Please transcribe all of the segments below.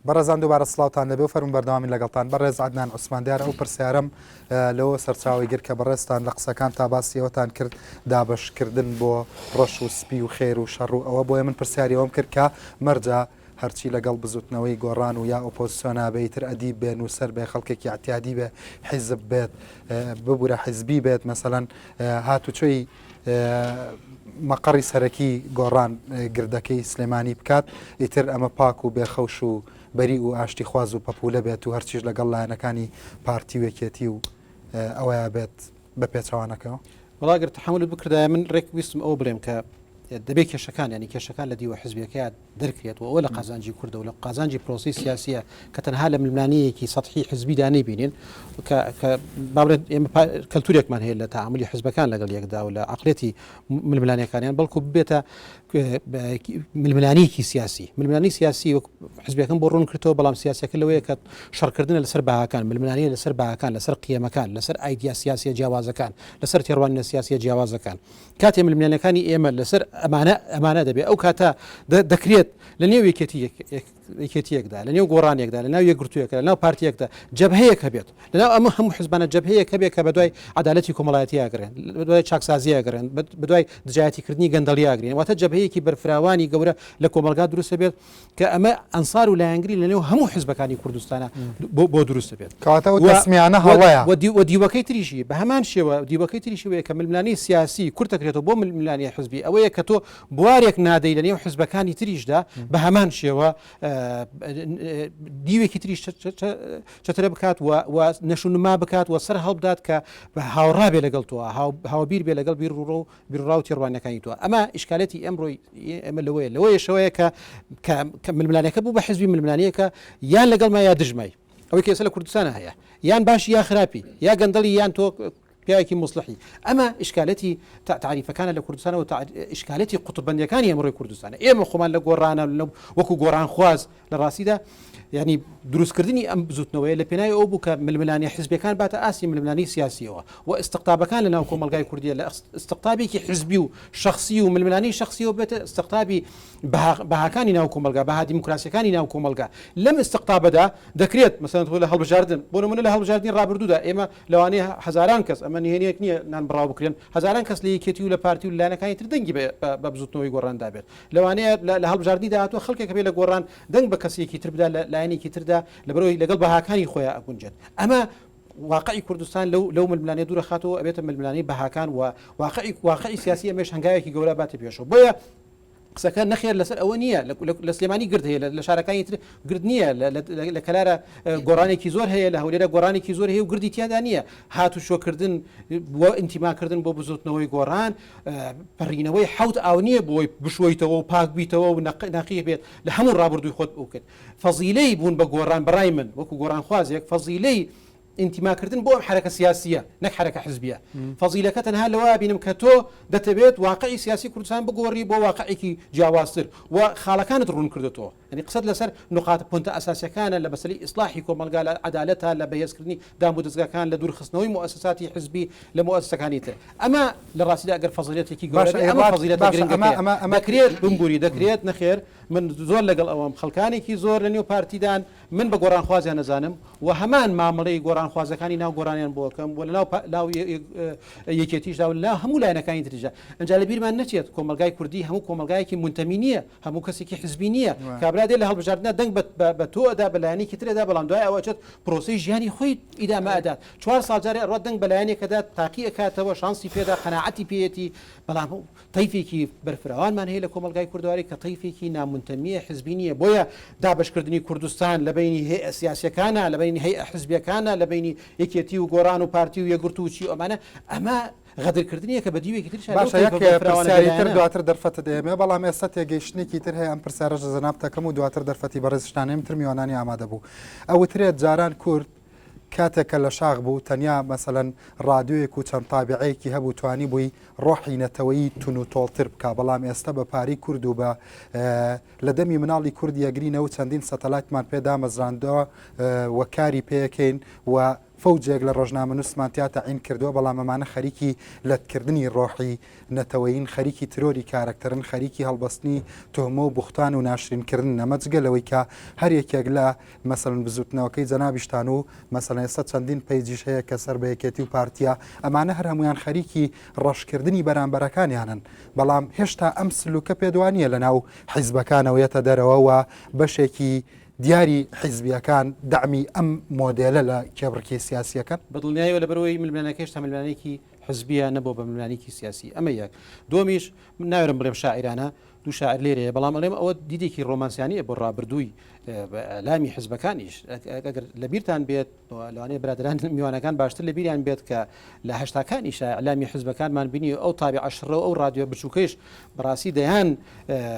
بەڕێزان دووبارە سڵاوتان لەبێ و فەرموون بەردەوامین لەگەڵتان. بەڕێز عەدنان عوسمان دیارە ئەو پرسیارەم لەوە سەرچاوەی گرت کە بەڕێزتان لە قسەکانتا باسی ئەوەتان کرد دابەشکردن بۆ ڕەش و سپی و خێر و شەڕ و ئەوە بۆیە من پرسیاری ئەوەم کرد کە مەرجە هەرچی لەگەڵ بزوتنەوەی گۆڕان و یا ئۆپۆزسیۆنا بێ ئیتر ئەدیب بێ نووسەر بێ خەڵکێکی ئەعتیادی بێ حیزب بێت ببورە حیزبی بێت مەسەلەن هاتوچۆی مەقەڕی سەرەکی گۆڕان گردەکەی سلێمانی بکات، ئیتر ئەمە پاک و بێ خەوش و بەریئ و ئاشتیخواز و پەپوولە بێت و هەرچیش لەگەڵ لایەنەکانی پارتی و یەکێتی و ئەوەیا بێت بە پێچەوانەکەوە. وەڵا گەر تەحەمولت بکردایە من ڕێک ویستم ئەوە بڵێم کە دەبێ کێشەکان یانی کێشەکان لە دیوە حزبیەکەیا دەرکرێت و ئەوە لە قازانجی کوردە و لە قازانجی پرۆسەی سیاسیە کە تەنها لە ململانێیەکی سەتحی حزبیدا نەیبینین کە کە با بڵێن ئێمە کەلتورێکمان هەیە لە تەعامولی حزبەکان لەگەڵ یەکدا و لە عەقڵیەتی ململانێکانیان بەڵکو ببێتە ململانێیەکی سیاسی ململانی سیاسی وەک حزبەکەم بۆ ڕوون کردەوە بەڵام سیاسەکە لەوەیە کە شەڕکردنە لەسەر بەهاکان ململانێ لەسەر بەهاکان لەسەر قیەمەکان لەسەر ئایدیا سیاسیە جیاوازەکان لەسەر تێڕوانینە سیاسیە جیاوازەکان کاتێ ململانێکانی ئێمە لەسەر ئەمانە ئەمانە دەبێت ئەو کاتە دەکرێت لە نێو یەکێتی یەکێتیەکدا لە نێو گۆڕانێکدا لە ناو یەکگرتوویەکە لە ناو پارتیەکدا جەبهەیەک هەبێت لە ناو ئەمە هەموو حزبانە جەبهەیەک هەبێت کە بەدوای عەدالەتی کۆمەڵایەتی ئەگرن بەدوای چاکسازی ئەگرن بەدوای دژایەتیکردنی گەندەڵی ئەگرن واتە جەبهەیەکی بەرفراوانی گەورە لە کۆمەڵگا دروست بێت کە ئەمە ئەنسار و لایەنگری لە نێو هەموو حزبەکانی کوردستانە بۆ دروست بێت. کەواتە ئەو تەسمیانە هەڵەیە. و دیوەکەی تریشی بە هەمان شێوە دیوەکەی تریشی وەیە کە ململانێی سیاسی کورت دەکرێتەوە بۆ ململانێی حزبی ئەوەیە کە تۆ بوارێک نادەی لە نێو حزبەکانی تریشدا بە هەمان شێوە دیوێکی تریش چەترە بکات و نەشونما بکات و سەر هەڵبدات کە هاوڕا بێ لەگەڵ تۆ هاوبیر بێ لەگەڵ بیر ڕوو بیروڕا و تێڕوانینەکانی تۆ. ئەمە ئیشکالێتی ئەمڕۆی ئێمە لەوەیە، لەوەیەشەوەیە کە کە ململانێکە بوو بە حزبی ململانێیەکە یان لەگەڵما یا دژمای. ئەوەی کە ئێستا لە کوردستانە هەیە. یان باشی یا خراپی، یا گەندەڵی یان تۆ پیاوێکی موسڵحی. ئەمە ئیشکالێتی تاریفەکانە لە کوردستانەوە ئیشکالێتی قوتببەندیەکانی ئەمڕۆی کوردستانە. ئێمە خۆمان لە گۆڕانە وەکو گۆڕانخواز لە ڕاستیدا یانی دروستکردنی ئەم بزوتنەوەیە لە پێناوی ئەو بوو کە ململانێ حزبیەکان باتە ئاستی ململانێی سیاسیەوە و ئیستقتابەکان لە ناو کۆمەڵگای کوردیە لە ئیستقتابێکی حزبی و شخصی و ململانێی شخصیەوە بێتە ئیستقتابی بەهاکانی ناو کۆمەڵگا بەها دیموکراسیەکانی ناو کۆمەڵگا لەم ئیستقتابەدا دەکرێت مەسەلەن تۆ لە هەڵبژاردن بۆ نمونە لە هەڵبژاردنی ڕابردوودا ئێمە لەوانەیە هەزاران کەس ئەمە نهێنیەک نییە نان بڕاو بکرێن هەزاران کەس لە یەکێتی و لە پارتی و لایەنەکانی تر دەنگی بە بزوتنەوەی گۆڕان دابێت لەوانەیە لە هەڵبژاردنی داهاتوو خەڵکێک هەبێت لە گۆڕان دەنگ بە کەسێکی تر بدا لە لایەنێکی تردا لەبەرئەوەی لەگەڵ بەهاکانی خۆیا ئەگونجێت. ئەمە واقعی کوردستان لەو لەو ململانێ دوورەخاتەوە ئەبێتە ململانێی بەهاکان و واقعی واقعی سیاسی ئەمەش هەنگاوێکی گەورە باتە پێشەوە. بۆیە قسەکە نەخێر لەسەر ئەوە نییە لە سلێمانی گرد هەیە لە شارەکانی تر گرد نییە لە کەلارە گۆڕانێکی زۆر هەیە لە هەولێرە گۆڕانێکی زۆر هەیە و گردی تیادا نییە هاتوچۆکردن بۆ ئینتیماکردن بۆ بزوتنەوەی گۆڕان پەڕینەوەی حەوت ئاو نییە بۆی بشۆیتەوە و پاک بیتەوە و نەقی بێت لە هەموو ڕابردووی خۆت بکەیت. فەزیلەی بوون بە گۆڕان بەڕای من وەکو گۆڕانخوازێک فەزیلەی ئینتیماکردن بۆ ئەم حەرەکە سیاسییە نەک حەرەکە حزبییە فەزیلەکە تەنها لەوە بینم کە تۆ دەتەوێت واقعی سیاسی کوردستان بگۆڕی بۆ واقعێکی جیاوازتر و خاڵەکانت ڕوون کردۆتەوە. یانی قسەت لەسەر نوقات پۆنتە ئەساسیەکانە لە مەسەلەی ئیسڵاحی کۆمەڵگا لە عەدالەتە لە بەهێزکردنی دام و دەزگاکان لە دوورخستنەوەی موئەسەساتی حزبی لە موئەسەسەکانی تر ئەمە لە ڕاستیدا ئەگەر فەزیلەتێکی گەورە باشە بێ ئەمە ئێ فەزیلەتە باشە ئەمە گرنگەکەیە ئەمە ئەمە دەکرێت بمبوری دەکرێت نەخێر من زۆر لەگەڵ ئەوەم خەڵکانێکی زۆر لە نێو پارتیدان من بە گۆڕانخوازیان ئەزانم و هەمان مامەڵەی گۆڕانخوازەکانی ناو گۆڕانیان بۆ ئەکەم و لەناو ناو یەکێتیشدا و لەناو هەموو لایەنەکانی تریشدا ئەنجا لە بیرمان نەچێت کۆمەڵگای کوردی هەموو کۆمەڵگایەکی مونتەمی نییە هەموو کەسێکی حزبی نییە کابرا دێ لە هەڵبژاردنە دەنگ بە تۆ ئەدا بە لایەنێکی تر ئەدا بەڵام دوای ئەوە ئەچێت پرۆسەی ژیانی خۆی ئیدامە ئەدات چوار ساڵ جارێ ئەڕوات دەنگ بە لایەنێک ئەدات تاقی ئەکاتەوە شانسی پێدا قەناعەتی پێیەتی بەڵام تەیفێکی بەرفراوانمان هەیە لە کۆمەڵگای کوردەواری کە تەیفێکی نامونتەمییە حزبی نییە بۆیە دابەشکردنی کوردستان لە بەینی هەیئە سیاسیەکانا لە بەینی هەیئە حزبیەکانا لە بەینی یەکێتی و گۆڕان و پارتی و یەکگرتوو و چی و ئەمانە ئەمە غەدرکردنیە کە بە دیوێکی تریشا لەو باشە تەیفە یەک بەرفراوانە پرسیاری تر بێلایەنە. دواتر دەرفەتت ئەیەمێ بەڵام ئێستا تێگەیشتنێکی تر هەیە ئەم پرسیارەش لە جەنابت ئەکەم و دواتر دەرفەتی بەڕێزیشتان ئەیەم تر میوانانی ئامادەبوو ئەوترێت جاران کورد کاتێک کە لە شاخ بوو تەنیا مەسەلەن ڕادیۆیەک و چەند تابعەیەکی هەبوو توانیبووی ڕۆحی نەتەوەیی تون و تۆڵتر بکا بەڵام ئێستە بە پارەی کورد و بە لە دەمی مناڵی کورد یەگرینەوە چەندین سەتەلایتمان پێ دامەزراندوە و کاری پێ ئەکەین و. فەوجێک لە ڕۆژنامەنووسمان تیا تەعین کردووە، بەڵام ئەمانە خەریکی لەتکردنی ڕۆحی نەتەوەیین، خەریکی ترۆری کارەکتەرن، خەریکی هەڵبەستنی توهمە و بوختان و ناشرینکردنن، ئەمە جگە لەوەی کە هەر یەکێک لە مەسەلەن بزووتنەوەکەی جەنابیشتان و مەسەلەن ئێستا چەندین پەیجیش هەیە کە سەر بە یەکێتی و پارتییە، ئەمانە هەر هەموویان خەریکی ڕەشکردنی بەرامبەرەکانیانن، بەڵام هێشتا ئەم سلوکە پێت وانییە لەناو حیزبەکانەوە یەتە دەرەوە و بەشێکی دیاری حیزبییەکان دەعمی ئەم مۆدێلە لە کێبڕکێی سیاسییەکەن؟ بە دڵنیایەوە لەبەرئەوەی ململانێکە هێشتا ململانێیەکی حزبییە نەبووە بە ململانێیەکی سیاسی ئەمە یەک. دووەمیش من ناوێرم بڵێم شاعیرانە، دوو شاعیر لێرەیە، بەڵام ئەڵێم ئەوە دیدێکی ڕۆمانسیانەیە بۆ ڕابردووی ئیعلامی حزبەکانیش. ئەگەر لەبیرتان بێت، لەوانەیە برادەران میوانەکان باشتر لەبیریان بێت کە لە هەشتاکانیشا ئیعلامی حزبەکانمان بینی ئەو تابعە شڕە و ئەو ڕادیۆ بچووکەیش بەڕاستی دەیان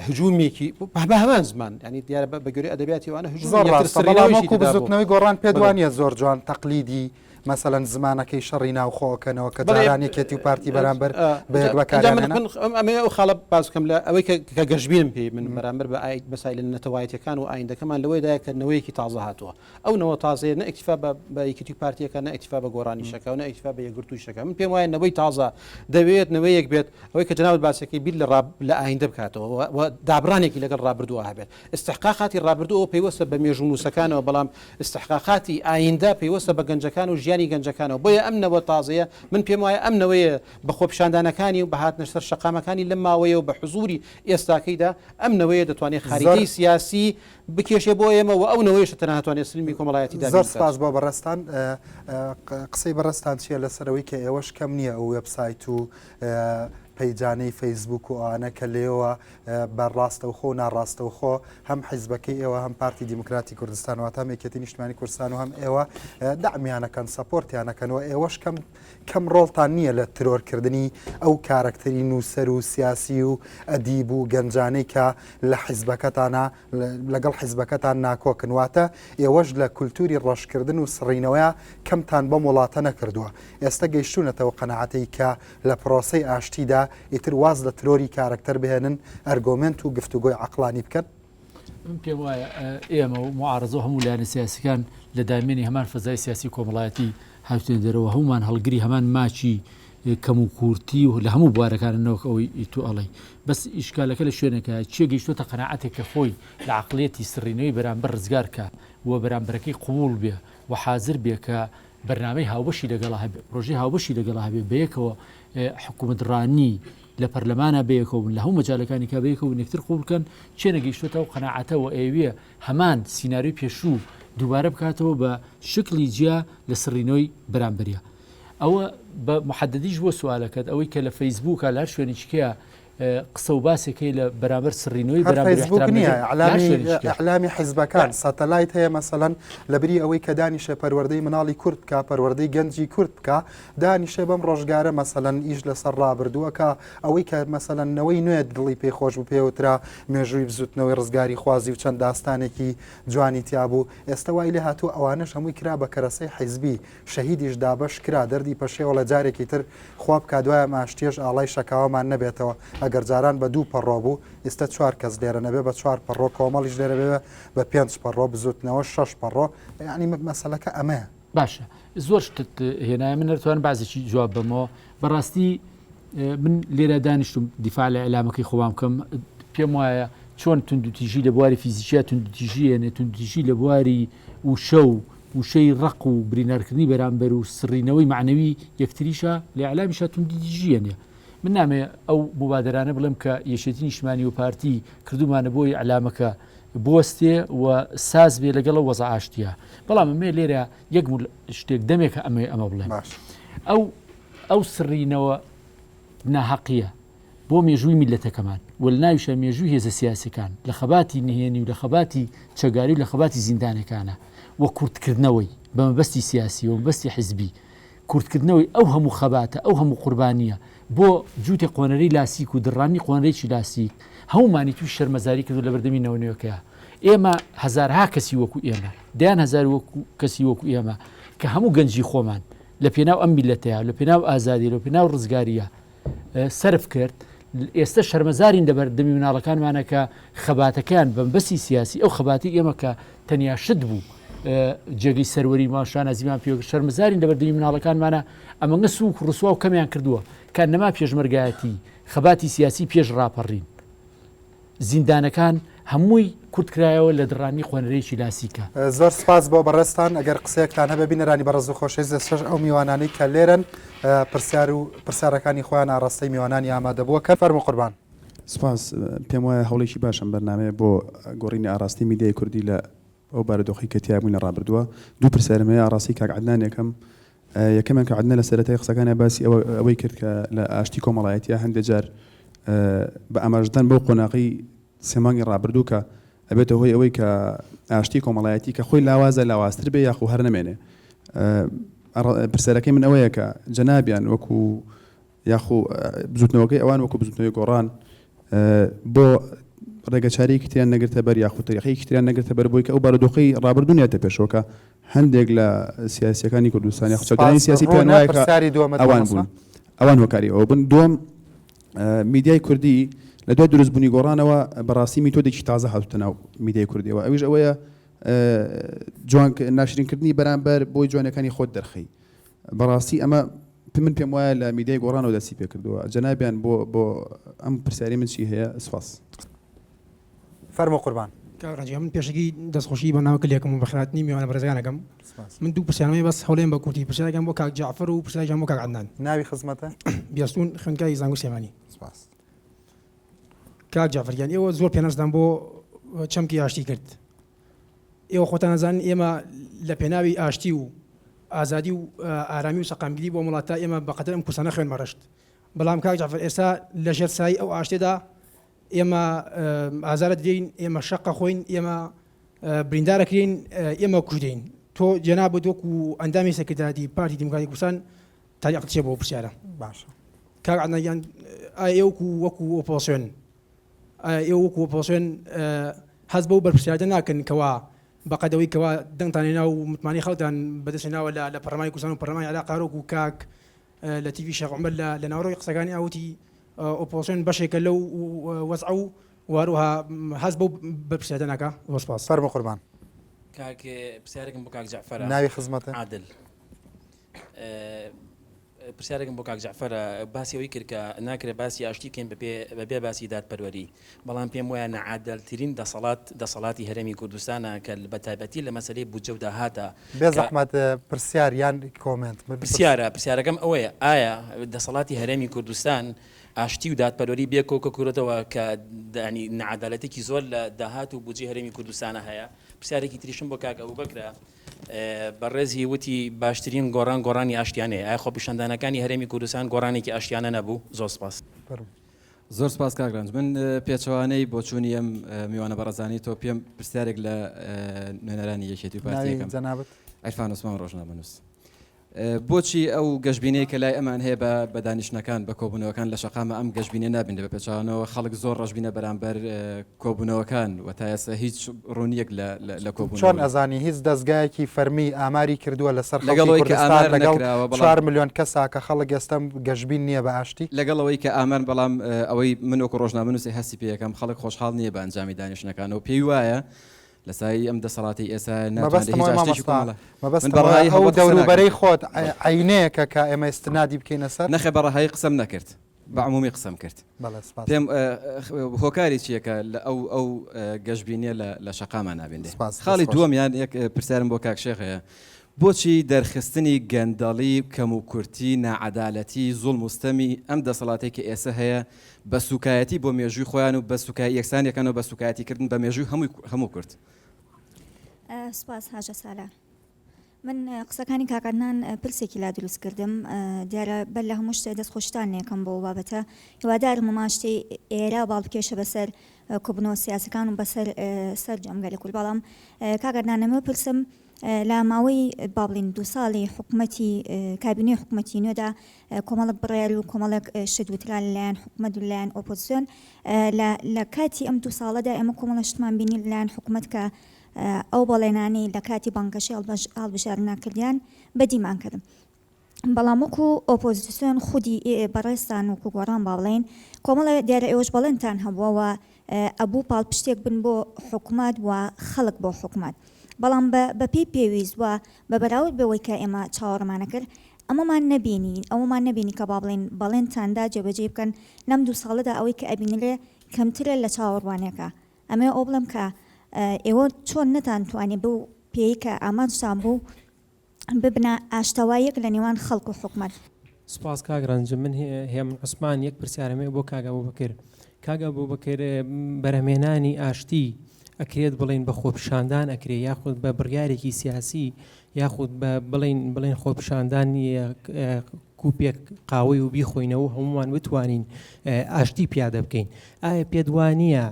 هجوومێکی بە هەمان زمان یانی دیارە بە گوێرەی ئەدەبیاتی ئەوانە هجوومی زۆر یەکتر ڕاستە بەڵام سڕینەوەیشی وەکوو تێدا بوو. بزووتنەوەی گۆڕان پێت بەڵێ. وانییە زۆر جوان تەقلیدی مەسەلەن زمانەکەی شەڕی ناوخۆ ئەکەنەوە کە بەڵێ جاران یەکێتی و پارتی بەرامبەر بە یەک ئینجا من بەکاریان هێنا؟ من ئەمەوێ ئەو خاڵە باس بکەم لە ئەوەی کە کە گەشبینم پێی من بەرامبەر بە ئای مەسایلە نەتەوایەتیەکان و ئایندەکەمان لەوەیدایە کە نەوەیەکی تازە هاتووە ئەو نەوە تازەیە نە ئیکتیفا بە بە یەکێتی و پارتیەکە نە ئیکتیفا بە گۆڕانیشەکە و نە ئیکتیفا بە یەکگرتوویشەکە من پێم وایە نەوەی تازە دەوێت نەوەیەک بێت ئەوەی کە جەنابت باسەکەی بیر لە ڕاب لە ئایندە بکاتەوە و دابڕانێکی لەگەڵ ڕابردووە هەبێت ئیستحقاقاتی ڕابردوو ئەوە پەیوەستە بە مێژوونووسەکانەوە بەڵام ئیستحقاقاتی ئایندە پەیوەستە بە گەنجەکان و ژیانی گەنجەکانەوە بۆیە ئەم نەوە تازەیە من پێم وایە ئەم نەوەیە بە خۆپیشاندانەکانی و بە هاتنە سەر شەقامەکانی لەم ماوەیە و بە حزوری ئێستاکەیدا ئەم نەوەیە دەتوانێت زۆر خاریتەی سیاسی بکێشێ بۆ ئێمە و ئەو نەوەیشە تەنها توانێت سلمی کۆمەڵایەتی دابین زۆر بکات. سپاس بۆ بەڕێزتان. قسەی بەڕێزتان چییە لەسەر ئەوەی کە ئێوەش کەم نییە ئەو وێبسایت و پەیجانەی فەیسبووک و ئەوانە کە لێوە بە ڕاستەوخۆ و ناڕاستەوخۆ هەم حیزبەکەی ئێوە هەم پارتی دیموکراتی کوردستان واتە هەم یەکێتی نیشتمانی کوردستان و هەم ئێوە دەعمیانەکەن سەپۆرتیانەکەن و ئێوەش کەم کەم ڕۆڵتان نییە لە ترۆرکردنی ئەو کارەکتەری نووسەر و سیاسی و ئەدیب و گەنجانەی کە لە حیزبەکەتانا لەگەڵ حیزبەکەتان ناکۆکن واتە ئێوەش لە کولتوری ڕەشکردن و سڕینەوەیا کەمتان بەم وڵاتە نەکردووە ئێستە گەیشتوونەتەوە قەناعەتەی کە لە پرۆسەی ئاشتیدا ئیتر واز لە ترۆری کارەکتەر بهێنن ئەرگۆمێنت و گفتوگۆی عەقڵانی بکەن؟ من پێم وایە ئێمە و موعارەزە و هەموو لایەنە سیاسیەکان لە دامێنی هەمان فەزای سیاسی و کۆمەڵایەتی هاتوینە دەرەوە، هەموومان هەڵگری هەمان ماکی کەم و کورتی و لە هەموو بوارەکانە نەوەک ئەوەی تۆ ئەڵێی. بەس ئیشکالەکە لە شوێنێکایە کێ گەیشتۆتە قەناعەتێک کە خۆی لە عەقڵیەتی سڕینەوەی بەرامبەر ڕزگار کا و بەرامبەرەکەی قبوڵ بێ و حازر بێ کە بەرنامەی هاوبەشی لەگەڵا هەبێ، پرۆژەی هاوبەشی لەگەڵا هەبێ، بەیەکەوە حکومەتڕانی لە پەرلەمانا بەیەکەوە بن، لە هەموو مەجالەکانی کا بەیەکەوە بن، یەکتر قبوڵ بکەن، کێ نەگەیشتۆتە ئەو قەناعەتە و ئەیەوێ هەمان سیناریۆی پێشوو دووبارە بکاتەوە بە شکڵی جیا لە سڕینەوەی بەرامبەریا. ئەوە بە محەدەدیش بۆ سوالەکەت، ئەوەی کە لە فەیسبووکا لە هەر شوێنێکی کەیا قسە و باسێک هەیە لە بەرامبەر سڕینەوەی هەر بەرامبەر فەیسبووک احترام نییە، نەکردن لە هەر ئیعلامی شوێنێکی کە. ئیعلامی حیزبەکان سەتەلایت هەیە مەسەلەن لەبری ئەوەی کە دانیشێ پەروەردەی مناڵی کورد بکا پەروەردەی گەنجی کورد بکا دانیشێ بەم ڕۆژگارە مەسەلەن ئیش لەسەر ڕابردووەکە ئەوەی کە مەسەلەن نەوەی نوێ دڵی پێی خۆش بوو پێوترا مێژووی بزوتنەوەی ڕزگاری خوازی و چەند داستانێکی جوانی تیا بوو ئێستا وای لێ هاتووە ئەوانەش هەمووی کرا بە کەرەسەی حیزبی شەهیدیش دابەش کرا دەردی پەشێوەڵە جارێکی تر خوا بکا دوای ئەم ئاشتیەش ئاڵای شەکاوەمان نەبێتەوە ئەگەر جاران بە دوو پەڕۆ بوو ئیستە چوار کەس لێرە نەبێ بە چوار پەڕۆ کۆمەڵیش لێرە بێ بە پێنج پەڕۆ بزوتنەوەش شەش پەڕۆ یانی مەسەلەکە ئەمەیە. باشە زۆر شتت هێنایە من نەتوانم بازێکی جواب بەمەوە بەڕاستی من لێرە دانیشتم دیفاع لە ئەلامەکەی خۆمان بکەم پێم وایە چۆن توندوتیژی لە بواری فیزیکیا توندوتیژی هێنێ توندوتیژی لە بواری وشە و وشەی ڕق و برینارکردنی بەرامبەر و سڕینەوەی معنەوی یەکتریشە لە ئەلامیشە توندوتیژی هێنێ من نامێ ئەو مبادرانە بڵێم کە یەکێتی نیشتمانی و پارتی کردومانە بۆی ئەلامەکە بوەستێ و ساز بێ لەگەڵ ئەو وەزع ئاشتیە بەڵام ئەمێ لێرە یەک شتێک دەمێکە ئەمێ ئەمە بڵێم باش ئەو ئەو سڕینەوە ناهەقیە بۆ مێژووی میلەتەکەمان و لە ناویشە مێژووی هێزە سیاسەکان لە خەباتی نهێنی و لە خەباتی چەگاری و لە خەباتی زیندانەکانە و کورتکردنەوەی بە مەبەستی سیاسی و مەبەستی حیزبی کورتکردنەوەی ئەو هەموو خەباتە، ئەو هەموو قوربانییە بۆ جووتێ قۆنەرەی لاسیک و دڕاندنی قۆنەرەیەکی لاسیک، هەموومانی تووشی شەرمەزاری کردووە لەبەردەمی نەوە نوێکەیا. ئێمە هەزارها کەسی وەکو ئێمە، دەیان هەزار وەکو کەسی وەکو ئێمە کە هەموو گەنجی خۆمان لە پێناو ئەم میللەتەیا، لە پێناو ئازادی، لە پێناو ڕزگارییا سەرف کرد، ئێستە شەرمەزارین لەبەر دەمی مناڵەکانمانە کە خەباتەکەیان بە مەبەستی سیاسی، ئەو خەباتەی ئێمە کە تەنیا شت بوو. جێگەی سەروەریمان شانازیمان پێ شەرمەزارین لەبەردەمی مناڵەکانمانە ئەمەنگە سوک ڕسوا و کەمیان کردووە کە نەما پێشمەرگایەتی خەباتی سیاسی پێش ڕاپەڕین زیندانەکان هەمووی کورت کرایەوە لە دڕانی قۆنەرەیەکی لاسیکە. زۆر سپاس بۆ بەڕێزتان ئەگەر قسەیەکتان هەبێ بینەرانی بەڕێز و خۆشەویست ئێستاش ئەو میوانانەی کە لێرەن پرسیار و پرسیارەکانی خۆیان ئاڕاستەی میوانانی ئامادەبووەکەن فەرموو قوربان. سپاس، پێم وایە هەوڵێکی باشە ئەم بەرنامەیە بۆ گۆڕینی ئاڕاستەی میدیای کوردی لە ئەو بارودۆخەی کە تیا بووین لە ڕابردووە. دوو پرسیارم هەیە ئاڕاستەی کاک عەدنان یەکەم، یەکەمیان کاک عەدنان لە سەرەتای قسەکانیا باسی ئەوە ئەوەی کرد کە لە ئاشتی کۆمەڵایەتییا هەندێ جار بە ئاماژەدان بەو قۆناغەی سێ مانگی ڕابردوو کە ئەبێتە هۆی ئەوەی کە ئاشتی کۆمەڵایەتی کە خۆی لاوازە لاوازتر بێ یاخو هەر نەمێنێ. پرسیارەکەی من ئەوەیە کە جەنابیان وەکو یاخو بزوتنەوەکەی ئەوان وەکو بزوتنەوەی گۆڕان بۆ ڕێگەچارەیەکی تریان نەگرتە بەر یاخود تەریقەیەکی تریان نەگرتە بەر بۆی کە ئەو بارودۆخەی ڕابردوو نێتە پێشەوە کە هەندێک لە سیاسیەکانی کوردستان یاخود چەکدارانی سپاس سیاسی پێیان ڕوونە وایە کە پرسیاری دووەمت ئەوان مامۆستا. بوون ئەوان هۆکاری ئەوە بوون دووەم میدیای کوردی لە دوای دروستبوونی گۆڕانەوە بەڕاستی میتۆدێکی تازە هاتوتە ناو میدیای کوردیەوە ئەویش ئەوەیە جوان ناشرینکردنی بەرامبەر بۆی جوانەکانی خۆت دەرخەی بەڕاستی ئەمە من پێم وایە لە میدیای گۆڕانەوە دەستی پێکردووە جەنابیان بۆ بۆ ئەم پرسیاری من چی هەیە سپاس. فەرموو قوربان. کاک ڕەنجی من پێشەکی دەستخۆشی بە ناوەکە لێکم و بەخێرهاتنی میوانە بەڕێزەکان ئەکەم من دوو پرسیارم هەیە بەس هەوڵێن بە کورتی پرسیارێکیان بۆ کاک جەعفەر و پرسیارێکیان بۆ کاک عەدنان. ناوی خزمەتە؟ بێستوون خوێندکاری زانکۆی سلێمانی. سپاس. کاک جەعفەر گیان ئێوە زۆر پێناسەتان بۆ چەمکی ئاشتی کرد ئێوە خۆتان ئەزانن ئێمە لە پێناوی ئاشتی و ئازادی و ئارامی و سەقامگیری بۆ ئەم وڵاتە ئێمە بەقەدەر ئەم کورسانە خوێنمان ڕشت بەڵام کاک جەعفەر ئێستا لە ژێر سایەی ئەو ئاشتیەدا ئێمە ئازارە دەین ئێمە شەقە خۆین ئێمە بریندارەکرین ئێمە کوژدەین تۆ جەنابت وەکو ئەندامی سەکردایەتی پارتی دیموکراتی کوردستان تاریقت چیە بۆ پرسیارە باشە کاک عەدنان گیان ئایا ئێوە وەکو وەکو ئۆپۆزسیۆن ئایا ئێوە وەکو ئۆپۆزسیۆن هەست بەو بەرپرسیارەتە ناکەن کەوا بەقەد ئەوەی کەوا دەنگتان هێنا و متمانەی خەڵکتان بەدەست هێناوە لە لە پەرلەمانی کوردستان و پەرلەمانی عێراق هەر وەکو کاک لەتیفی شێخ عومەر لە لە ناوەڕۆکی قسەکانی وتی ئۆپۆزسیۆن بەشێکە لەو وەزعە و و هەروەها هەست بەو بەرپرسیارەتە ناکا؟ زۆر سپاس. فەرموو قوربان. کاک پرسیارێکم بۆ کاک جەعفەرە. ناوی خزمەتە؟ عادل. پرسیارێکم بۆ کاک جەعفەرە، باسی ئەوەی کرد کە ناکرێت باسی ئاشتی بکەین بەبێ باسی دادپەروەری، بەڵام پێم وایە نەعادلترین دەسەڵات دەسەڵاتی هەرێمی کوردستانە کە بە تایبەتی لە مەسەلەی بودجە و داهاتە. بێ زەحمەت پرسیار یان comment؟ پرسیارە، پرسیارەکەم ئەوەیە ئایا دەسەڵاتی هەرێمی کوردستان ئاشتی و دادپەروەری بێ کۆکە کردۆتەوە کە یانی نەعادالەتێکی زۆر لە داهات و بودجەی هەرێمی کوردستانە هەیە؟ پرسیارێکی تریشم بۆ کاک ئەبوبەکرە، بەڕێزی وتی باشترین گۆڕان گۆڕانی ئاشتیانەیە، ئایا خۆپیشاندانەکانی هەرێمی کوردستان گۆڕانێکی ئاشتیانە نەبوو؟ زۆر سپاس. زۆر سپاس کاک رەنج. من پێچەوانەی بۆچوونی ئەم میوانە بەڕێزانەی تۆ پێم پرسیارێک لە نوێنەرانی یەکێتی و پارتی ناوی یەکەم. جەنابت؟ عیرفان عوسمان ڕۆژنامەنووس. بۆچی ئەو گەشبینەی کە لای ئەمان هەیە بە بە دانیشتنەکان بە کۆبوونەوەکان لە شەقامە ئەم گەشبینە نابینرێ بە پێچەوانەوە خەڵک زۆر ڕەشبینە بەرامبەر کۆبوونەوەکان و تا ئێستا هیچ ڕوونیەک لە لە کۆبوونەوە چۆن ئەزانی هیچ دەزگایەکی فەرمی ئاماری کردووە لەسەر لەگەڵ خەڵکی ئەوەی کە کوردستان ئامار لەگەڵ نەکراوە بەڵام چوار ملیۆن کەسا کە خەڵک ئێستا گەشبین نییە بە ئاشتی؟ لەگەڵ ئەوەی کە ئامار بەڵام ئەوەی من وەکو ڕۆژنامەنووسێ هەستی پێ ئەکەم خەڵک خۆشحاڵ نییە بە ئەنجامی دانیشتنەکان و پێی وایە لە سایەی ئەم دەسەڵاتەی ئێستا ناتوانرێت مەبەستم هیچ ئەوەیە ئاشتێکی مامۆستا کۆمەڵە من مەبەستم بە ئەوەیە ڕەهایی ئەو هەڵبەت قسە ناکەم. دەوروبەرەی خۆت عەینەیەکە کە ئێمە ئیستنادی بکەینە سەر؟ نەخێر بە ڕەهایی قسەم نەکرد بە عمومی قسەم کرد. بەڵێ سپاس. پێم هۆکاری چییە کە لە ئەو ئەو گەشبینیە لە لە شەقاما نابینرێ؟ سپاس دەست خاڵی خۆش. دووەم یان یەک پرسیارم بۆ کاک شێخ هەیە بۆچی دەرخستنی گەندەڵی، کەموکورتی، ناعەدالەتی، زوڵم و ستەمی ئەم دەسەڵاتەی کە ئێسە هەیە بە سوکایەتی بۆ مێژووی خۆیان و بە سوکای یەکسان یەکەن و بە سوکایەتی کردن بە مێژووی هەمووی هەموو کورد. سوپاس هاژە سالار. من قسەکانی کاک عەدنان پرسێکی لا دروست کردم دیارە بەر لە هەموو شتێ دەست خۆشتان لێکەم بۆ بابەتە هیوادارم و ماشتەی ئێرە باڵ بکێشە بەسەر کۆبوونەوە سیاسەکان و بەسەر سەرجەم گەلی کورد بەڵام کاک عەدنان ئەمەوێ پرسم لە ماوەی با بڵین دوو ساڵی حکومەتی کابینەی حکومەتی نوێدا کۆمەڵک بڕیار و کۆمەڵێک شت وترا لەلایەن حکومەت و لەلایەن ئۆپۆزسیۆن لە کاتی ئەم دوو ساڵەدا ئێمە کۆمەڵە شتمان بینی لەلایەن حکومەت کە ئەو بەڵێنانەی لە کاتی بانگەشەی هەڵبژاردنا کردیان بەدیمان کرد. بەڵام وەکو ئۆپۆزیسیۆن خودی بەڕێزتان وەکو گۆڕان با بڵێین کۆمەڵێ دیارە ئێوەش بەڵێنتان هەبووە و ئەبوو پاڵپشتێک بن بۆ حکومەت و خەڵک بۆ حکومەت. بەڵام بە بەپێی پێویست و بە بەراورد بەوەی کە ئێمە چاوەڕێمان ئەکرد ئەمەمان نەبینی، ئەوەمان نەبینی کە با بڵێین بەڵێنتان دا جێبەجێی بکەن، لەم دوو ساڵەدا ئەوەی کە ئەبینرێ کەمترە لە چاوەڕوانیەکە. ئەمەوێ ئەوە بڵێم کە ئێوە چۆن نەتانتوانی بەو پێیەی کە ئامانجتان بوو ببنە ئاشتەواییەک لە نێوان خەڵک و حکومەت. سوپاس کاک ڕەنج من هێمن عوسمان یەک پرسیارم هەیە بۆ کاک ئەبوبەکر کاک ئەبوبەکر بەرهەمهێنانی ئاشتی ئەکرێت بڵێین بە خۆپیشاندان ئەکرێ یاخود بە بڕیارێکی سیاسی یاخود بە بڵێین بڵێن خۆپیشاندان کوپێک قاوەی و بیخۆینەوە هەمومان بتوانین ئاشتی پیادە بکەین ئایا پێت وانییە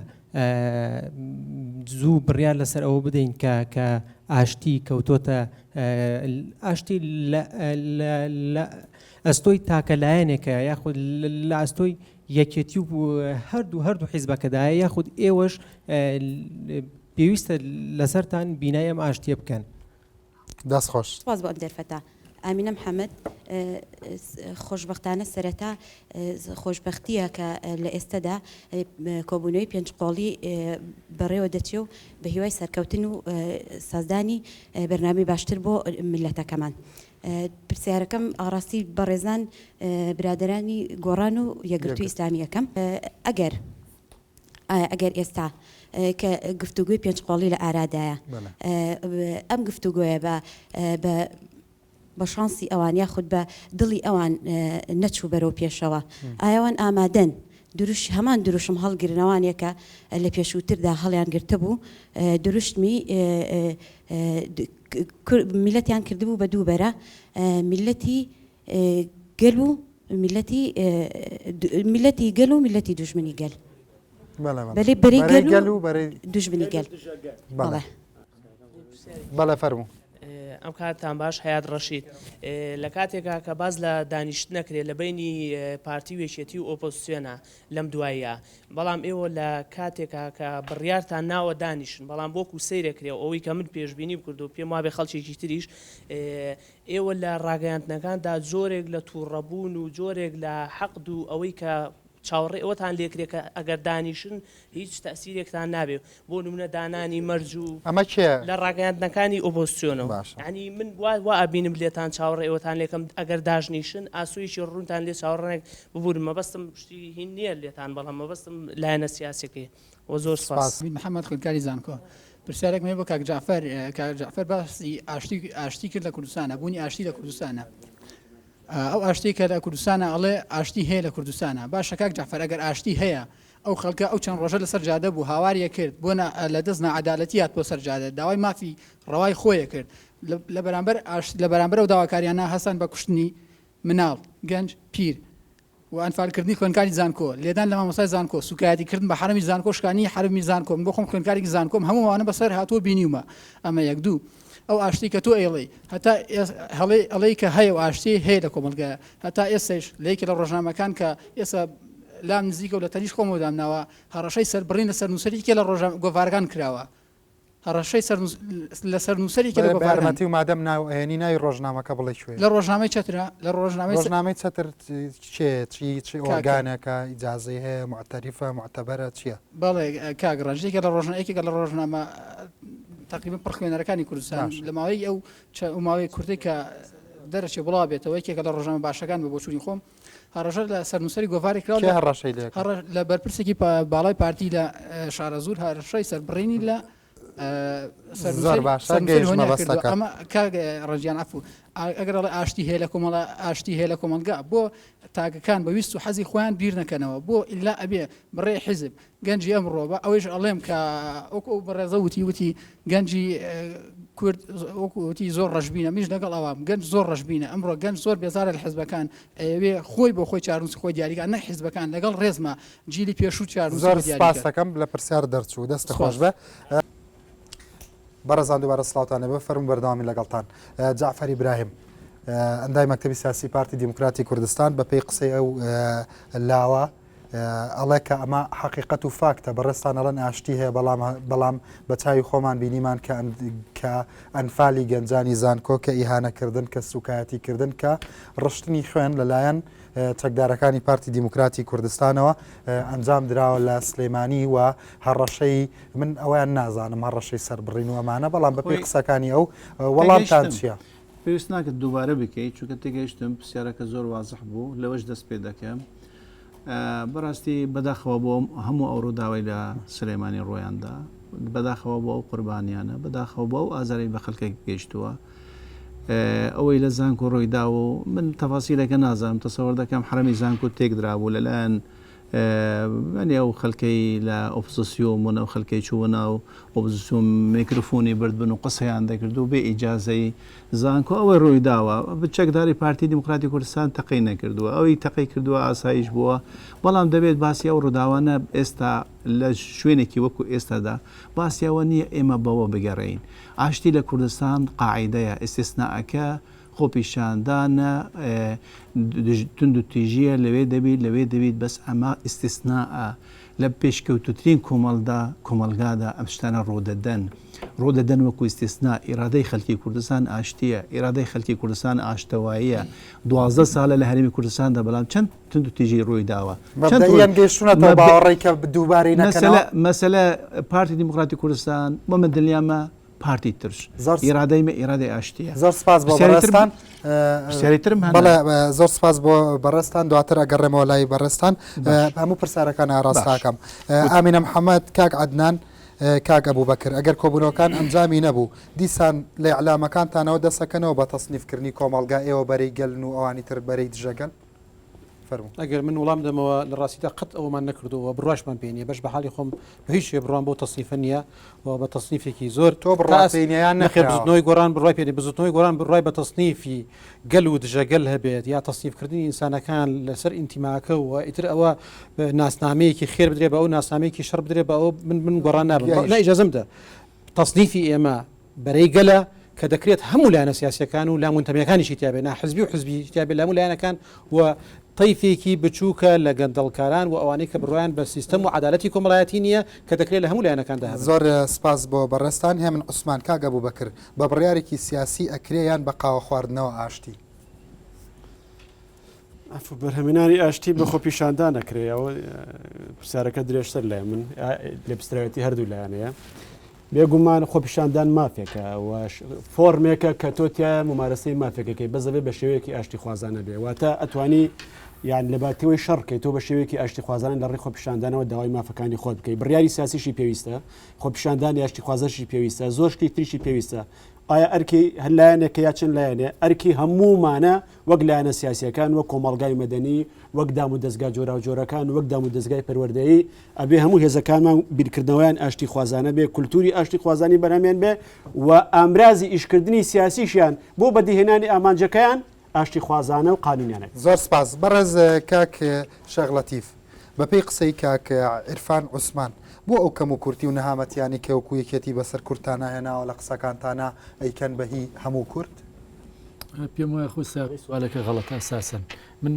زوو بڕیار لەسەر ئەوە بدەین کە کە ئاشتی کەوتۆتە ئاشتی لە ئەستۆی تاکە لایەنێکە یاخود لە ئەستۆی یەکێتی و هەردوو هەردوو حیزبەکەدایە یاخود ئێوەش پێویستە لەسەرتان بینای ئەم ئاشتیە بکەن. دەست خۆش. سوپاس بۆ ئەم دەرفەتە. ئامینە محەمەد، خۆشبەختانە سەرەتا خۆشبەختییە کە لە ئێستەدا کۆبوونەوەی پێنجقۆڵی بەڕێوە دەچێ و بە هیوای سەرکەوتن و سازدانی بەرنامەی باشتر بۆ میللەتەکەمان. پرسیارەکەم ئاڕاستی بەڕێزان برادەرانی گۆڕان و یەکگرتووی ئیسلامی ئەکەم، ئەگەر ئایا ئەگەر ئێستا کە گفتوگۆی پێنجقۆڵی لە ئارادایە ئەم گفتوگۆیە بە بە بە شانسی ئەوان یاخود بە دڵی ئەوان نەچوو بەرەو پێشەوە ئایاوان ئامادەن دروش هەمان دروشم هەڵگرنەوانێکە لە پێشووتردا هەڵیان گرتبوو دروشمی میلەتیان کردبوو بە دوو بەرە میلەتی گەل و میلەتی میلەتی گەل و میلەتی دوژمنی گەل. بەێ بەرەی گەل و دوژمنی گەل. بەڵێ. بەڵێ فەرموو. ئەم کاتتان باش حەیات ڕەشید لە کاتێکا کە باس لە دانیشتن نەکرێت لە بینی پارتی و یەکێتی و ئۆپۆزسیۆنە لەم دواییە بەڵام ئێوە لە کاتێکا کە بڕیارتان ناوە دانیشن بەڵام وەکو سەیرەکرێ و ئەوەی کە من پێشبینیم کردو پێم وابێ خەڵکێکی تریش ئێوە لە ڕاگەیاندنەکاندا جۆرێک لە تووڕەبوون و جۆرێک لە حەقد و ئەوەی کە چاوەڕێی ئەوەتان لێکرێ کە ئەگەر دانیشن هیچ تەئسیرێکتان نابێ بۆ نمونە دانانی مەرج و ئەمە کێ؟ لە ڕاگەیاندنەکانی ئۆپۆزسیۆنەوە باشە. یانی من وا وا ئەبینم لێتان چاوەڕێی ئەوەتان لێکەم ئەگەر داشنیشن ئاسۆیەکی ڕوونتان لێ چاوەڕێ نەک ببورن مەبەستم شتی هین نییە لێتان بەڵام مەبەستم لایەنە سیاسیەکەیە وە زۆر سوپاس. سپاس. ئومید محەمەد خوێندکاری زانکۆ پرسیارێکم هەیە بۆ کاک جەعفەر کاک جەعفەر باسی ئاشتی ئاشتی کرد لە کوردستانە بوونی ئاشتی لە کوردستانە ئەو ئاشتی کە لە کوردستانە ئەڵێ ئاشتی هەیە لە کوردستانە باشە کاک جەعفەر ئەگەر ئاشتی هەیە ئەو خەڵکە ئەو چەند ڕۆژە لەسەر جادە بوو هاواریە کرد بۆ لە دەست ناعەدالەتی هات بۆ سەر جادە داوای مافی ڕەوای خۆیە کرد لە بەرامبەر لە بەرامبەر ئەو داواکاریانە هەستان بە کوشتنی مناڵ گەنج پیر و ئەنفالکردنی خوێندکاری زانکۆ، لێدان لە مامۆستای زانکۆ، سوکایەتی کردن بە حەرەمی زانکۆ، شکاندنی حەرەمی زانکۆ، من بۆ خۆم خوێندکارێکی زانکۆم هەموو ئەوانە بەسەر هاتووە بینیومە، ئەمە یەک، دوو ئەو ئاشتی کە تۆ ئەیڵێی هەتا هەڵێ ئەڵێی کە هەیە و ئاشتی هەیە لە کۆمەڵگایە هەتا ئێستەیش لە یەکێ لە ڕۆژنامەکان کە ئێستا لام نزیکە و لە تەنیشت خۆمەوە دامناوە هەڕەشەی سەربڕین لە سەرنووسەری یەکێ لە ڕۆژ گۆڤارەکان کراوە هەڕەشەی لە سەرنووسەری کە لە بە یارمەتی و مادەم ناو ئەهێنی ناوی ڕۆژنامەکە بڵێ کوێ لە ڕۆژنامەی چەترە لە ڕۆژنامەی ڕۆژنامەی چەتر چێ چی چی ئۆرگانێکە ئیجازەی هەیە موعتەریفە موعتەبەرە چییە؟ بەڵێ کاک ڕەنج یەکێک لە ڕۆژنامە یەکێکە لە ڕۆژنامە تقریبا پڕ خوێنەرەکانی کوردستان لە ماوەی ئەو ماوەی کوردی کە دەرەچێ بڵاو بێتەوە یەکێکە لە ڕۆژنامە باشەکان بە بۆچوونی خۆم هەڕەشە لە سەرنووسەری گۆڤارێک کراوە کێ هەڕەشەی لێ کرد؟ هەڕە لە بەرپرسێکی باڵای پارتی لە شارەزوور هەڕەشەی سەربڕینی لە زۆر باشە گەیشتمە بەستەکە. ئەمە کاک ڕەنجیان عەفو ئەگەر ئەڵێ ئاشتی هەیە لە کۆمەڵە ئاشتی هەیە لە کۆمەڵگا بۆ تاکەکان بە ویست و حەزی خۆیان بیر نەکەنەوە بۆ ئیلا ئەبێ بڕێ حیزب گەنجی ئەمڕۆ بە ئەوەیش ئەڵێم کە وەکو ئەو بەڕێزە وتی وتی گەنجی کورد وەکو وتی زۆر ڕەشبینە منیش لەگەڵ ئەوام گەنج زۆر ڕەشبینە ئەمڕۆ گەنج زۆر بێزارە لە حزبەکان ئەیەوێ خۆی بۆ خۆی چارنووسی خۆی دیاریکا نەک حزبەکان لەگەڵ ڕێزما جیلی پێشوو چارنووسی زۆر خۆی دیاریکا. سپاس دەکەم لە پرسیار دەرچوو دەستت خۆش سپاس. بێ. بەڕێزان دووبارە سڵاوتان لێبێ فەرموو بەردەوامی لەگەڵتان جەعفەر ئیبراهیم ئەندای مەکتەبی سیاسی پارتی دیموکراتی کوردستان بەپێی قسەی ئەو لاوە. ئەڵێ کە ئەمە حەقیقەت و فاکتە، بەڕێزتان ئەڵێن ئاشتی هەیە بەڵام بەڵام بە چاوی خۆمان بینیمان کە کە ئەنفالی گەنجانی زانکۆ کە ئیهانەکردن کە سوکایەتی کردن کە ڕشتنی خوێن لەلایەن چەکدارەکانی پارتی دیموکراتی کوردستانەوە ئەنجام دراوە لە سلێمانی و هەڕەشەی من ئەویان نازانم هەڕەشەی سەربڕین و ئەمانە بەڵام بەپێی قسەکانی ئەو وەڵامتان چییە؟ پێویست ناکات دووبارە بکەیت چونکە تێگەیشتم پرسیارەکە زۆر وازح بوو لەوەش دەست پێ دەکەم بەڕاستی بەداخەوە بۆ هەموو ئەو ڕووداوی لە سلێمانی ڕۆیاندا بەداخەوە بۆ ئەو قوربانیانە بەداخەوە بۆ ئەو ئازارەی بە خەڵکێک گەیشتووە ئەوەی لە زانکۆ ڕوویدا و من تەفاسیلەکە نازانم تەسەوەر دەکەم حرەمی زانکۆ تێکدرابوو لەلایەن یانی ئەو خەلکەی لە ئۆپزسیۆن بوون، ئەو خەلکەی چووبوو ناو ئۆپزسیۆن میکرفۆنی بردبن و قسەیان دەکرد و بێ ئیجازەی زانکۆ ئەوەی ڕووی داوە. چەکداری پارتی دیموکراتی کوردستان تەقەی نەکردووە، ئەوەی تەقەی کردووە ئاسایش بووە، بەڵام دەبێت باسی ئەو ڕووداوانە ئێستا لە شوێنێکی وەکو ئێستادا باسی ئەوە نییە ئێمە بەوە بگەڕێین. ئاشتی لە کوردستان قاعیدەیە، ئیستیسنائەکە خۆپیشاندانە توندوتیژیە لەوێ دەبیت لەوێ دەبیت بەس ئەمە ئیستیسنائە لە پێشکەوتوترین کۆمەڵدا کۆمەڵگادا ئەم شتانە ڕوودەدەن ڕوودەدەن وەکو ئیستیسنا ئیرادەی خەلکی کوردستان ئاشتیە ئیرادەی خەلکی کوردستان ئاشتەواییە 12 ساڵە لە هەرێمی کوردستاندا بەڵام چەند توندوتیژی ڕووی داوە مەبدەئیەن گەیشتوونەتەوە باوەڕی کە دووبارەی نەکەنەوە مەسەلە پارتی دیموکراتی کوردستان بۆ من دڵنیامە پارتی ترش زۆر ئیرادەی مە ئیرادەی ئاشتیە. زۆر سپاس بۆ بەڕێزتان. پرسیاری ترم هەنە. بەڵێ زۆر سپاس بۆ بەڕێزتان دواتر ئەگەڕێمەوە لای بەڕێزتان هەموو پرسیارەکان ئاراستاکەم. ئامینە محەممەد کاک عەدنان کاک ئەبوبەکر ئەگەر کۆبوونەوەکان ئەنجامی نەبوو دیسان لە ئیعلامەکانتانەوە دەسەکەنەوە بە تەسنیفکردنی کۆمەڵگا ئێوە بەرەی گەلن و ئەوانی تر بەرەی دژەگەل؟ فەرموو. ئەگەر من وڵام دەمەوە لە ڕاستیدا قەت ئەوەمان نەکردووە و بڕواشمان پێ نییە بەش بە حاڵی خۆم بە هیچ شێوەیەک بڕوام بەو تەسنیفە نییە و بە تەسنیفێکی زۆر تۆ بڕوات پێی نییە یان نەخێر بزوتنەوەی گۆڕان بڕوای پێ نییە بزوتنەوەی گۆڕان بڕوای بە تەسنیفی گەل و دژە گەل هەبێت یا تەسنیفکردنی ئینسانەکان لەسەر ئینتیماکە و ئیتر ئەوە ناسنامەیەکی خێر بدرێ بە ئەو ناسنامەیەکی شەڕ بدرێ بە ئەو من من گۆڕان نابم نا ئیجازەم بدە تەسنیفی ئێمە بەرەی گەلە کە دەکرێت هەموو لایەنە سیاسیەکان و لامونتەمیەکانیشی تیابێت ناحزبی و حزبی تیابێت لە هەموو لایەنەکان و تەیفێکی بچووکە لە گەندەڵکاران و ئەوانەی کە بڕوایان بە سیستەم و عەدالەتی کۆمەڵایەتی نییە کە دەکرێت لە هەموو لایەنەکاندا هەبن. زۆر سپاس بۆ بەڕێزتان هێمن عوسمان. کاک ئەبوبەکر بە بڕیارێکی سیاسی ئەکرێ یان بە قاوە خواردنەوە ئاشتی؟ عەفو بەرهەمهێنانی ئاشتی بە خۆپیشاندان ئەکرێ ئەوە پرسیارەکە درێژتر لای من لێپرسراوێتی هەردوو لایەنەیە بێگومان خۆپیشاندان مافێکە و فۆرمێکە کە تۆ تایە ممارەسەی مافێکەکەی بەزەبێ بە شێوەیەکی ئاشتی خوازانە بێ واتە ئەتوانی یان لە باتەوەی شەڕکەی تۆ بە شێوەیەکی ئاشتی خوازانە لە ڕێی خۆپیشاندانەوە داوای مافەکانی خۆت بکەی بڕیاری سیاسیشی پێویستە خۆپیشاندانی ئاشتی خوازەشی پێویستە زۆر شتی تریشی پێویستە ئایا ئەرکی هەر لایەنێکە یا چەند لایەنێ؟ ئەرکی هەموومانە وەک لایەنە سیاسیەکان، وەک کۆمەڵگای مەدەنی، وەک دام و دەزگا جۆراوجۆرەکان، وەک دام و دەزگای پەروەردەیی، ئەبێ هەموو هێزەکانمان بیرکردنەوەیان ئاشتیخوازانە بێ، کولتوری ئاشتیخوازانی بەرهەمێن بێ و ئامرازی ئیشکردنی سیاسیشیان بۆ بەدیهێنانی ئامانجەکەیان ئاشتیخوازانە و قانونیانە بێ. زۆر سپاس بەڕێز کاک شێخ لەتیف. بەپێی قسەی کاک عیرفان عوسمان، بۆ ئەو کەموکورتی و نەهامەتیانەی کە وەکو یەکێتی بەسەر کوردتانا هێناوە لە قسەکانتانا ئەیکەن بە هی هەموو کورد؟ پێم وایە خۆی سیاقی سوالەکە غەڵەتە ئەساسەن من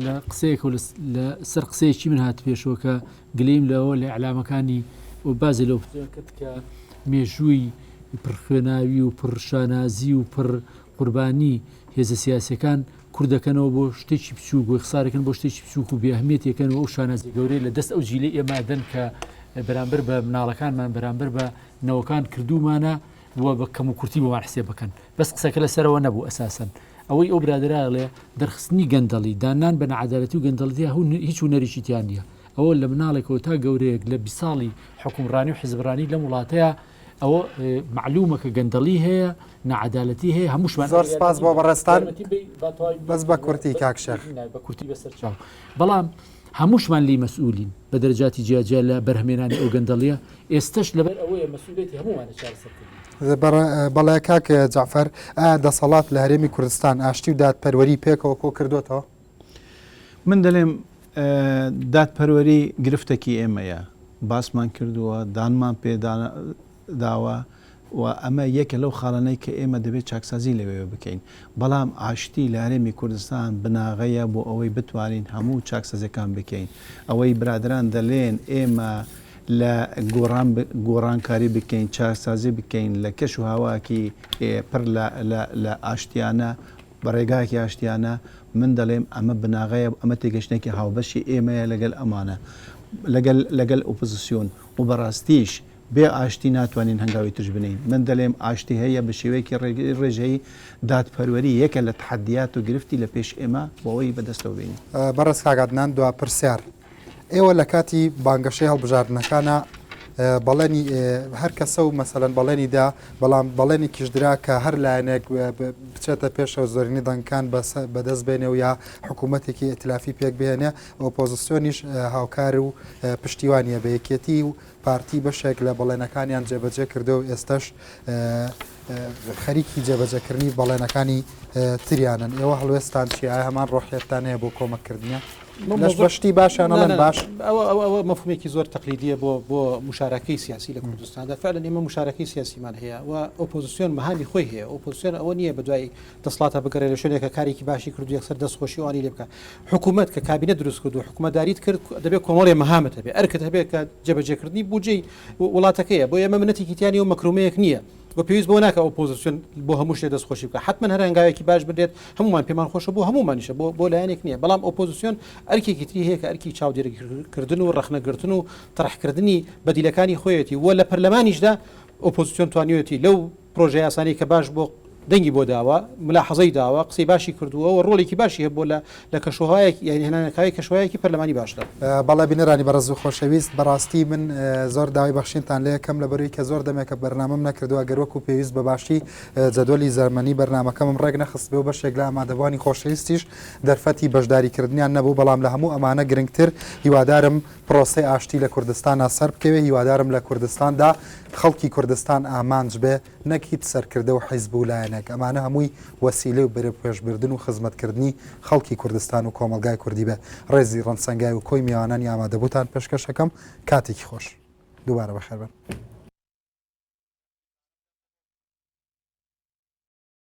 لە قسەیەک و لە سەر قسەیەکی من هات پێشەوە کە گلیم لەوە لە ئەلامەکانی و بازی لەو کرد کە مێژووی پڕخوێناوی و پڕ شانازی و پڕ قوربانی هێزە سیاسەکان کورت دەکەنەوە بۆ شتێکی بچووک و ئیخسارەکەن بۆ شتێکی بچووک و بێ ئەهمیەتێکەن و ئەو شانازی گەورەی لە دەست ئەو جیلەی ئێمە ئەدەن کە بەرامبەر بە مناڵەکانمان بەرامبەر بە نەوەکان کردوومانە و بە کەم و کورتی بۆمان حسێب بکەن بەس قسەکە لەسەرەوە نەبوو ئەساسەن ئەوەی ئەو برادەرە ئەڵێ دەرخستنی گەندەڵی دانان بە نەعەدالەتی و گەندەڵی هیچ هونەرێکی تیا نییە ئەوە لە مناڵێکەوە تا گەورەیەک لە 20 ساڵی حکومڕانی و حزبڕانی لەم وڵاتەیە ئەوە مەعلومە کە گەندەڵی هەیە، ناعەدالەتی هەیە، هەمووشمان زۆر سپاس بۆ بەڕێزتان بەس بە کورتی کاک شێخ. بە کورتی بەسەر چاو بەڵام هەمووشمان لێی مەسئولین بە دەرەجاتی جیاجیا لە بەرهەمێنانی ئەو گەندەڵیە ئێستەش لەبەر ئەوەیە مەسئولێتی هەموومانە چارەسەرکردنی. بەڵێ کاک جەعفەر ئایا دەسەڵات لە هەرێمی کوردستان ئاشتی و دادپەروەری پێکەوە کۆ کردۆتەوە؟ من دەلێم دادپەروەری گرفتەکی ئێمەیە، باسمان کردووە، دانمان پێ داوە. و ئەمە یەکە لەو خاڵانەی کە ئێمە دەبێت چاکسازی لەوێوە بکەین. بەڵام ئاشتی لە هەرێمی کوردستان بناغەیە بۆ ئەوەی بتوانین هەموو چاکسازیەکان بکەین. ئەوەی برادەران دەلێن ئێمە لە گۆڕان گۆڕانکاری بکەین، چاکسازی بکەین لە کەش و هەواکی پڕ لە لە لە ئاشتیانە بە ڕێگایەکی ئاشتیانە، من دەڵێم ئەمە بناغەیە ئەمە تێگەشتنێکی هاوبەشی ئێمەیە لەگەل ئەمانە لەگەل لەگەل ئۆپۆزسیۆن و بەڕاستیش بێ ئاشتی ناتوانین هەنگاوی ترش بنێین. من دەلێم ئاشتی هەیە بە شێوەیەکی ڕێژەیی، دادپەروەری یەکە لە تەحەدیات و گرفتی لە پێش ئێمە بۆ ئەوەی بەدەستەوە بێنین. بەڕێز کاک عەدنان دوا پرسیار، ئێوە لە کاتی بانگەشەی هەڵبژاردنەکانا بەڵێنی هەر کەسە و مەسەلەن بەڵێنی دا، بەڵام بەڵێنێکیش درا کە هەر لایەنێک بچێتە پێشەوە زۆرینەی دەنگەکان بەدەست بێنێ و یا حکوومەتێکی ئیتلافی پێک بهێنێ، ئۆپۆزسیۆنیش هاوکار و پشتیوانیە بە یەکێتی و پارتی بەشێک لە بەڵێنەکانیان جێبەجێ کردووە و ئێستەش خەریکی جێبەجێکردنی بەڵێنەکانی تریانن. ئێوە هەڵوێستتان چییە؟ ئایا هەمان ڕۆحیەتتان هەیە بۆ کۆمەککردنیان؟ لەش بە شتی باشیان ئەڵێن باش؟ ئەوە ئەوە ئەوە مەفهومێکی زۆر تەقلیدییە بۆ بۆ مشارەکەی سیاسی لە کوردستاندا. فعلا ئێمە مشارەکەی سیاسیمان هەیە و ئۆپۆزیسیۆن مەهامی خۆی هەیە. ئۆپۆزیسیۆن ئەوە نییە بەدوای دەسڵاتە بگەڕێ لە شوێنێک کە کارێکی باشی کرد و یەکسەر دەستخۆشی ئەوانی لێ بکا. حکوومەت کە کابینە دروست کرد و حکوومەتداریت کرد دەبێ کۆمەڵێ مەهامت هەبێ، ئەرکت هەبێ کە جێبەجێکردنی بودجەی وڵاتەکەیە. بۆیە ئەمە منەتێکی تیا نییە و مەکرومەیەک نییە و پێویست بەوە ناکا ئۆپۆزسیۆن بۆ هەموو شتێک دەستخۆشی بکا. حەتمەن هەر هەنگاوێکی باش بنرێت هەموومان پێمان خۆشە بۆ هەموومانیشە بۆ بۆ لایەنێک نییە. بەڵام ئۆپۆزسیۆن ئەرکێکی تری هەیە کە ئەرکی چاودێریکردن و ڕەخنەگرتن و تەرحکردنی بەدیلەکانی خۆیەتی و لە پەرلەمانیشدا ئۆپۆزسیۆن توانیویەتی لەو پرۆژە یاسانەی کە باش بۆ دەنگی بۆ داوە، ملاحەزەی داوە، قسەی باشی کردووە و ڕۆڵێکی باشی هەبووە لە لە کەشوهەوایەکی یانی هێنانەکایەی کەشوهەوایەکی پەرلەمانی باشدا. بەڵێ بینەرانی بەڕێز و خۆشەویست بەڕاستی من زۆر داوای بەخشینتان لێ ئەکەم لەبەروی کە زۆر دەمێکە بەرنامەم نەکردووە گەر وەکو پێویست بە باشی جەدوەلی زەمەنی بەرنامەکەمم ڕێک نەخستبێ و بەشێک لە ئامادەبوانی خۆشەویستیش دەرفەتی بەشداریکردنیان نەبوو بەڵام لە هەموو ئەمانە گرنگتر هیوادارم پرۆسەی ئاشتی لە کوردستانا سەربکەوێ، هیوادارم لە کوردستاندا خەڵکی کوردستان ئامانج بێ نەک هیچ سەرکردە و حیزب و لایەنێک، ئەمانە هەمووی وەسیلەی و بەرەوپێشبردن و خزمەتکردنی خەڵکی کوردستان و کۆمەڵگای کوردی بێ. ڕێزی ڕەنج سەنگاوی و کۆی میوانانی ئامادەبووتان پێشکەش ئەکەم. کاتێکی خۆش. دووبارە بەخێربێن.